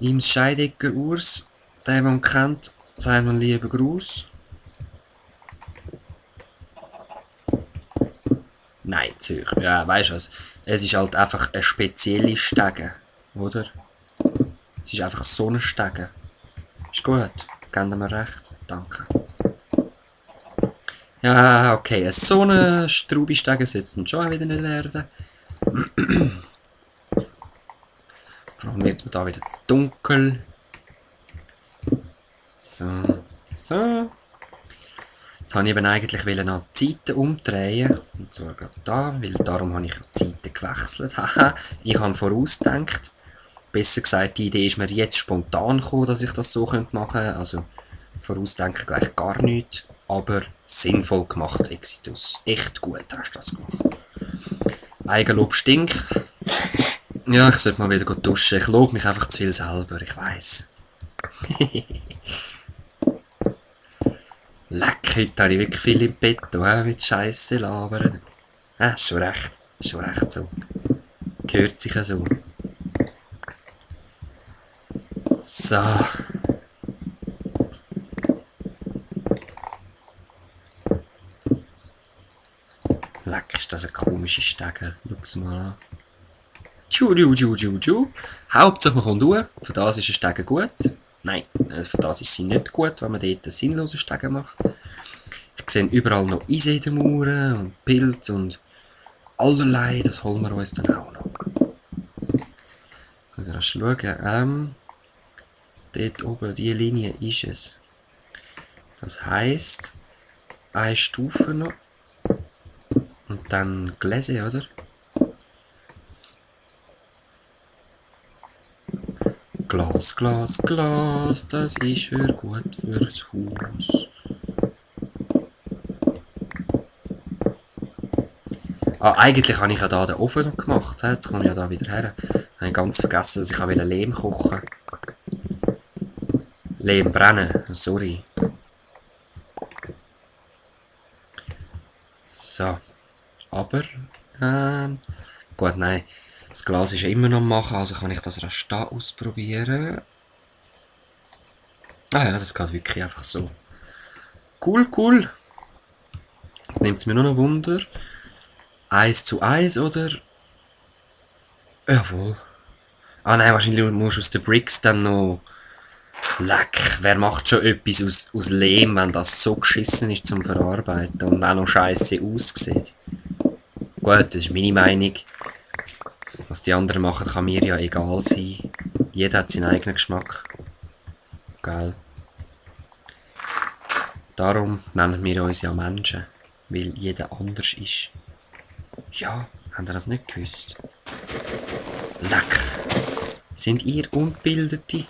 Im Scheidegger Urs, der man kennt, sagt man lieber Gruß. Nein, Zürich. Ja, weißt du was? Es ist halt einfach eine spezielle Stege, oder? Es ist einfach so eine Stege. Ist gut, geben wir recht. Danke. Ja, okay, so eine Straubi-Stege sollte es dann schon wieder nicht werden. Vor allem wird es mir da wieder zu dunkel. So. Jetzt wollte ich eben eigentlich noch die Zeiten umdrehen. Und zwar gerade da, weil darum habe ich die Zeiten gewechselt. Haha, ich habe vorausgedacht. Besser gesagt, die Idee ist mir jetzt spontan gekommen, dass ich das so machen könnte. Also vorausdenken gleich gar nichts. Aber sinnvoll gemacht, Exitus. Echt gut hast du das gemacht. Eigenlob stinkt. Ja, ich sollte mal wieder duschen. Ich lobe mich einfach zu viel selber, ich weiss. Leck, heute habe ich wirklich viel im Bett, mit Scheisse labern. Schon recht so. Gehört sich ja so. So. Leck, ist das eine komische Stege. Schau's mal an. Hauptsache man kommt durch. Für das ist eine Stege gut. Nein, für das ist sie nicht gut, wenn man dort einen sinnlosen Stegen macht. Ich sehe überall noch Eisen in den Mauern und Pilz und allerlei. Das holen wir uns dann auch noch. Also rasch schauen. Dort oben, die Linie ist es. Das heisst, eine Stufe noch. Und dann Gläser, oder? Glas, Glas, Glas, das ist für gut fürs Haus. Eigentlich habe ich ja da den Ofen noch gemacht. Jetzt komme ich ja da wieder her. Habe ich ganz vergessen, dass ich Lehm kochen will. Lehm brennen, sorry. So. Aber, gut, nein. Das Glas ist ja immer noch am Machen, also kann ich das rasch da ausprobieren. Ja, das geht wirklich einfach so. Cool. Nimmt es mir noch ein Wunder. 1:1, oder? Jawohl. Nein, wahrscheinlich musst du aus den Bricks dann noch... Leck, wer macht schon etwas aus Lehm, wenn das so geschissen ist zum Verarbeiten und auch noch scheiße aussieht? Gut, das ist meine Meinung. Was die anderen machen, kann mir ja egal sein. Jeder hat seinen eigenen Geschmack. Gell? Darum nennen wir uns ja Menschen. Weil jeder anders ist. Ja, habt ihr das nicht gewusst? Leck! Sind ihr Ungebildete?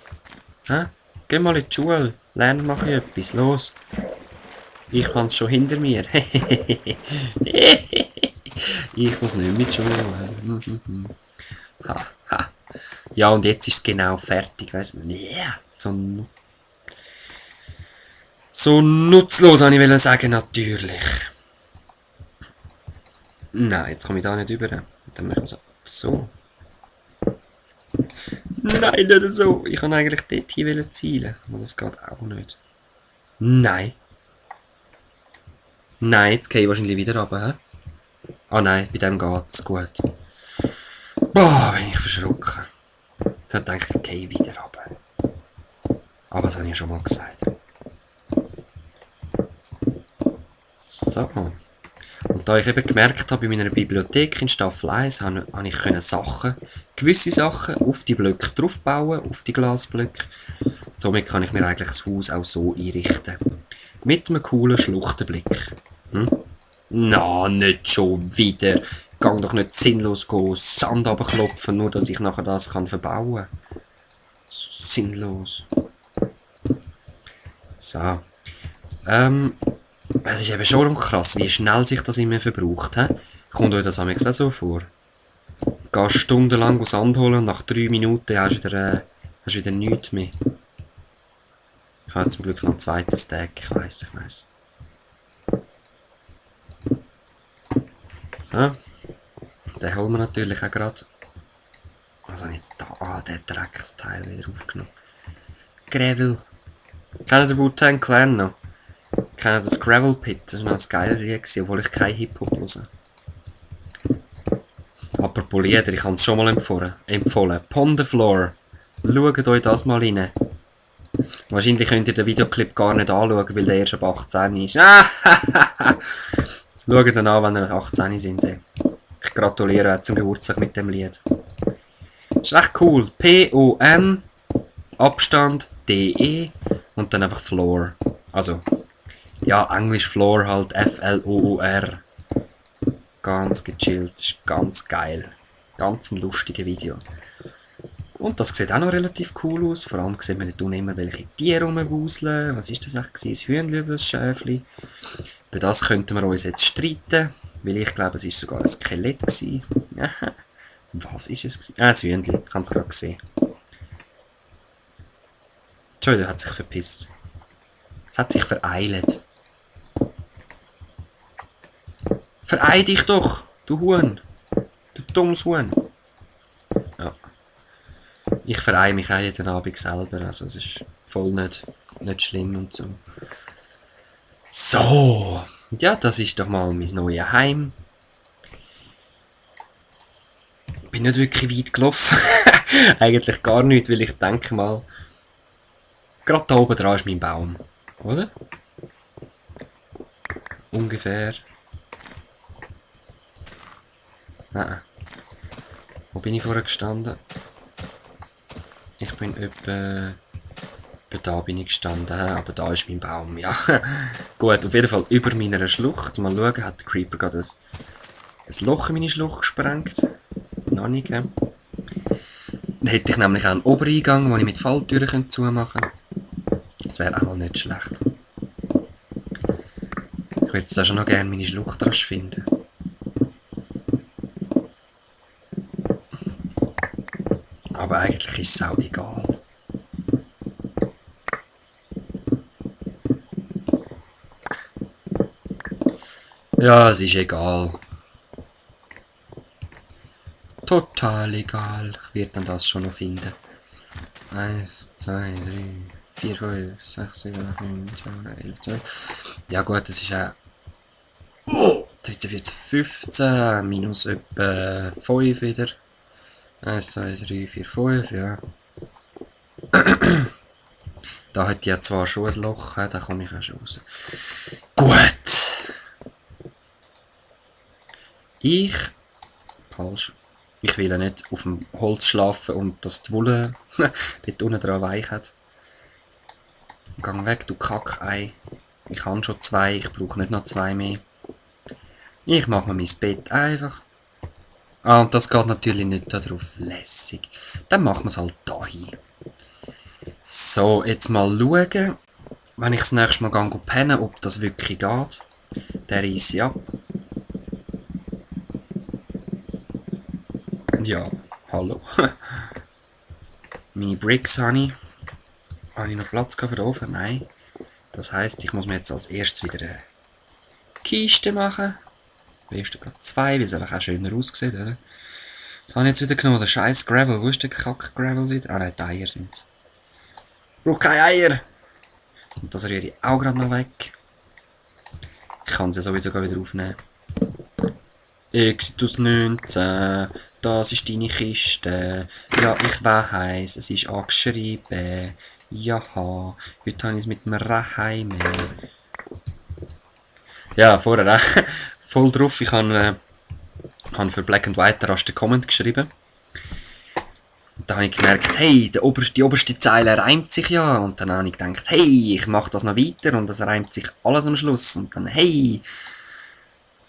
Hä? Geh mal in die Schule. Lernen mache ich etwas. Los! Ich hab's schon hinter mir. Ich muss nicht mit Schule. Ja, und jetzt ist es genau fertig, weißt du? Ja, so nutzlos, wollte ich sagen, natürlich. Nein, jetzt komme ich da nicht über. Dann machen wir so. Nein, nicht so. Ich kann eigentlich dort hier zielen. Aber das geht auch nicht. Nein. Nein, jetzt gehe ich wahrscheinlich wieder runter. Nein, bei dem geht's gut. Boah, bin ich verschrocken. Jetzt habe ich gedacht, ich gehe wieder runter. Aber das habe ich ja schon mal gesagt. So. Und da ich eben gemerkt habe, bei meiner Bibliothek in Staffel 1 habe ich gewisse Sachen auf die Blöcke draufbauen, auf die Glasblöcke. Somit kann ich mir eigentlich das Haus auch so einrichten. Mit einem coolen Schluchtenblick. Na, nicht schon wieder. Gang doch nicht sinnlos Sand runterklopfen, nur dass ich nachher das verbauen kann. Sinnlos. So. Es ist eben schon krass, wie schnell sich das immer verbraucht. He? Kommt euch das auch so vor? Du gehst stundenlang Sand holen und nach 3 Minuten hast du wieder nichts mehr. Ich habe zum Glück noch einen zweiten Stack, ich weiss. So. Den holen wir natürlich auch gerade. Was habe ich jetzt da? Ah, der Drecksteil wieder aufgenommen. Gravel. Kennt ihr Wu-Tang Clan noch? Kennt ihr das Gravel Pit? Das war noch ein geiles Lied, obwohl ich kein Hip-Hop höre. Apropos Lieder, ich habe es schon mal empfohlen. Pon the Floor. Schaut euch das mal rein. Wahrscheinlich könnt ihr den Videoclip gar nicht anschauen, weil der erst ab 18 ist. Schaut ihn an, wenn ihr 18 sind. Ich gratuliere zum Geburtstag mit dem Lied. Ist echt cool. P-O-N Abstand D-E und dann einfach Floor. Also, ja, Englisch Floor halt F-L-O-O-R. Ganz gechillt, ist ganz geil. Ganz ein lustiges Video. Und das sieht auch noch relativ cool aus. Vor allem sieht man nicht immer welche Tiere rumwuseln. Was ist das eigentlich? Ein Hühnchen oder ein Schäfli? Über das könnten wir uns jetzt streiten. Weil ich glaube, es war sogar ein Skelett. Was ist es? Ein Hühnchen. Ich habe es gerade gesehen. Entschuldigung, hat sich verpisst. Es hat sich vereilt. Vereil dich doch, du Huhn. Du dummes Huhn. Ja. Ich vereile mich auch jeden Abend selber, also es ist voll nicht schlimm und so. So, ja, das ist doch mal mein neues Heim. Bin nicht wirklich weit gelaufen. Eigentlich gar nicht, weil ich denke mal, gerade da oben dran ist mein Baum, oder? Ungefähr. Nein. Wo bin ich vorher gestanden? Ich bin etwa da bin ich gestanden, aber da ist mein Baum, ja. Gut, auf jeden Fall über meiner Schlucht. Mal schauen, hat der Creeper gerade ein Loch in meine Schlucht gesprengt. Noch nicht, Dann hätte ich nämlich auch einen Obereingang, den ich mit Falltüren zumachen könnte. Das wäre auch mal nicht schlecht. Ich würde jetzt auch schon noch gerne meine Schlucht rasch finden. Aber eigentlich ist es auch egal. Ja, es ist egal. Total egal. Ich werde dann das schon noch finden. 1, 2, 3, 4, 5, 6, 7, 8, 9, 10, 11, 12. Ja gut, das ist auch 13, 14, 15, minus etwa 5 wieder. 1, 2, 3, 4, 5, ja. Da hat ja zwar schon ein Loch, da komme ich auch schon raus. Gut. Falsch. Ich will ja nicht auf dem Holz schlafen und dass die Wolle dort unten dran weich hat. Gang weg, du Kackei. Ich habe schon 2, ich brauche nicht noch 2 mehr. Ich mache mir mein Bett einfach. Ah, und das geht natürlich nicht da drauf. Lässig. Dann machen wir es halt da hin. So, jetzt mal schauen, wenn ich das nächste Mal gehe pennen, ob das wirklich geht. Der reiss ich ab. Ja, hallo. Meine Bricks habe ich. Habe ich noch Platz für den Ofen? Nein. Das heisst, ich muss mir jetzt als erstes wieder eine Kiste machen. Am besten gerade 2, weil es einfach auch schöner aussieht, oder? Was habe ich jetzt wieder genommen? Der scheiß Gravel. Wo ist der Kack-Gravel wieder? Ah nein, die Eier sind es. Ich brauche keine Eier! Und das rühre ich auch gerade noch weg. Ich kann sie ja sowieso wieder aufnehmen. Exitus 19. Das ist deine Kiste. Ja, ich weiss, es ist angeschrieben. Jaha, heute habe ich es mit dem Reheim. Ja, vorher auch voll drauf. Ich habe für Black and White den ersten Comment geschrieben. Und dann habe ich gemerkt, hey, die oberste Zeile reimt sich ja. Und dann habe ich gedacht, hey, ich mache das noch weiter und das reimt sich alles am Schluss. Und dann, hey,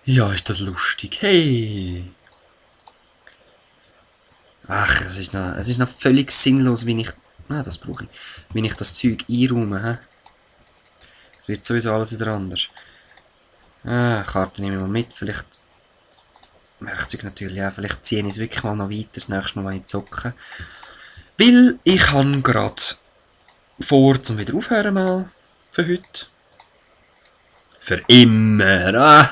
ja, ist das lustig, hey. Ach, es ist noch völlig sinnlos, wie ich... das brauche ich. Wie ich das Zeug einräume, hä? Es wird sowieso alles wieder anders. Karte nehme ich mal mit, vielleicht... Werkzeug natürlich auch, vielleicht ziehe ich es wirklich mal noch weiter, das nächste Mal, wenn ich zocke. Weil ich habe gerade vor, zum wieder aufhören mal, für heute. Für immer,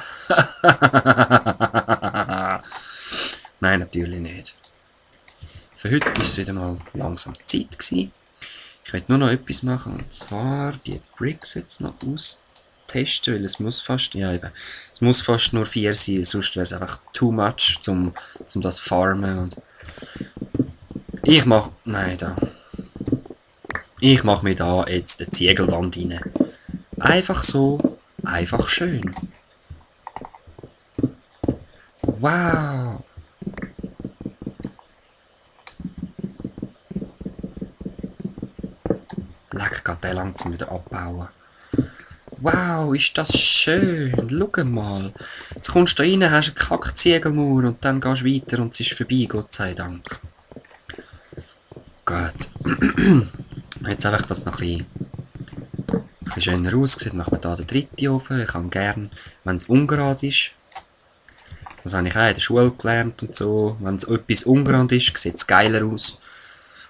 Nein, natürlich nicht. für heute war es wieder mal langsam Zeit gewesen. Ich will nur noch etwas machen, und zwar die Bricks jetzt noch austesten, weil es muss fast, ja eben, es muss fast nur 4 sein, sonst wäre es einfach too much, zum das farmen. Und ich mach mir da jetzt eine Ziegelwand rein. Einfach so, einfach schön. Wow! Leck, geht der langsam wieder abbauen. Wow, ist das schön! Schau mal! Jetzt kommst du da rein, hast eine Kackziegelmauer und dann gehst du weiter und es ist vorbei, Gott sei Dank. Gut. Jetzt einfach, dass es noch ein bisschen schöner aussieht, machen wir hier den dritten Ofen. Ich kann gerne, wenn es ungerade ist, das habe ich auch in der Schule gelernt und so, wenn es etwas ungerade ist, sieht es geiler aus.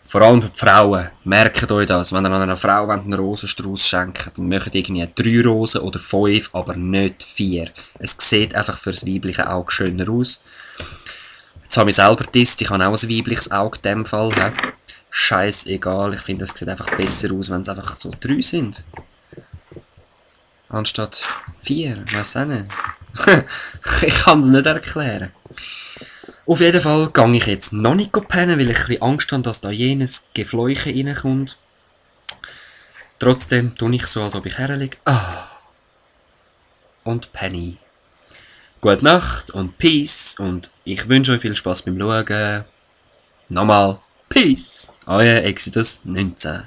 Vor allem für die Frauen, merkt euch das, wenn ihr einer Frau einen Rosenstrauß schenkt, dann macht irgendwie 3 Rosen oder 5, aber nicht 4. Es sieht einfach für das weibliche Auge schöner aus. Jetzt habe ich selber getestet, ich habe auch ein weibliches Auge in dem Fall. Scheißegal, ich finde, es sieht einfach besser aus, wenn es einfach so 3 sind. Anstatt 4, weiss auch nicht. Ich kann es nicht erklären. Auf jeden Fall gehe ich jetzt noch nicht pennen, weil ich ein bisschen Angst habe, dass da jenes Gefleuche reinkommt. Trotzdem tue ich so, als ob ich herliege. Und penne. Gute Nacht und Peace und ich wünsche euch viel Spaß beim Schauen. Nochmal Peace. Euer Exodus 19.